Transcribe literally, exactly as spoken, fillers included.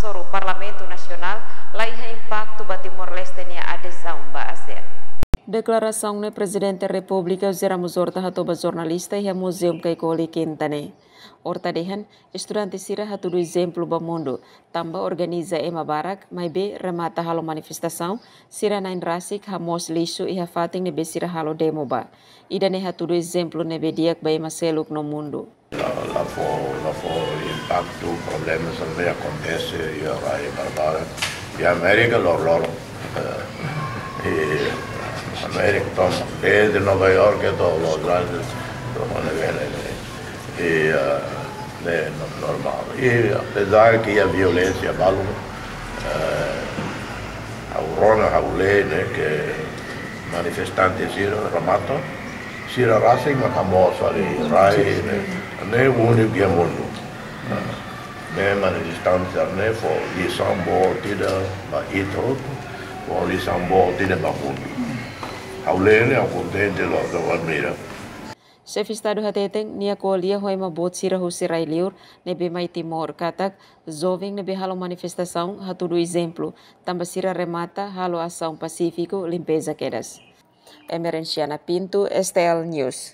hasoru Parlamentu Nasionál la iha impaktu ba Timor-Leste nia adezaun ba ASEAN. Deklarasaun ne'e Prezidente Repúblika José Ramos Horta hato'o ba jornalista iha Muzeu Caicoli Kinta ne'e. Horta dehan, estudante sira hatudu ezemplu ba mundu, tanba organiza ema barak, maibé remata halo manifestasaun, sira na'in rasik hamoos lixu iha fatin ne'ebé sira halo demo ba. Ida-ne'e hatudu ezemplu ne'ebé di'ak ba ema seluk no mundu. La, la fó, la fó impaktu, problema sira ne'e akontese iha rai barak-barak. Iha Amérika loroloron. Eh, iha Amérika tomak, desde Nova York to'o Los Angeles, to'o Venezuela. I, eh, ne'e no-, normál. I apezar ke iha violénsia balu, eh, ha'u rona, ha'u lee, ne'e, ke manifestante sira remata, sira rasik mak hamoos fali rai, ne'e, ne'e úniku iha mundu. Ne'e manifestante ne'e fó lisaun boot ida ba ita hotu, fó lisaun boot ida ba mundu. Ha'u lee ne'e, ha'u kontente loos, ha'u admira. Xefe Estadu hateten, nia ko'alia ho ema boot sira husi rai-liur ne'ebé mai Timor katak, joven ne'ebé halo manifestasaun hatudu ezemplu, tanba sira remata halo asaun pasífiku limpeza kedas. Emerenciana Pinto, S T L News.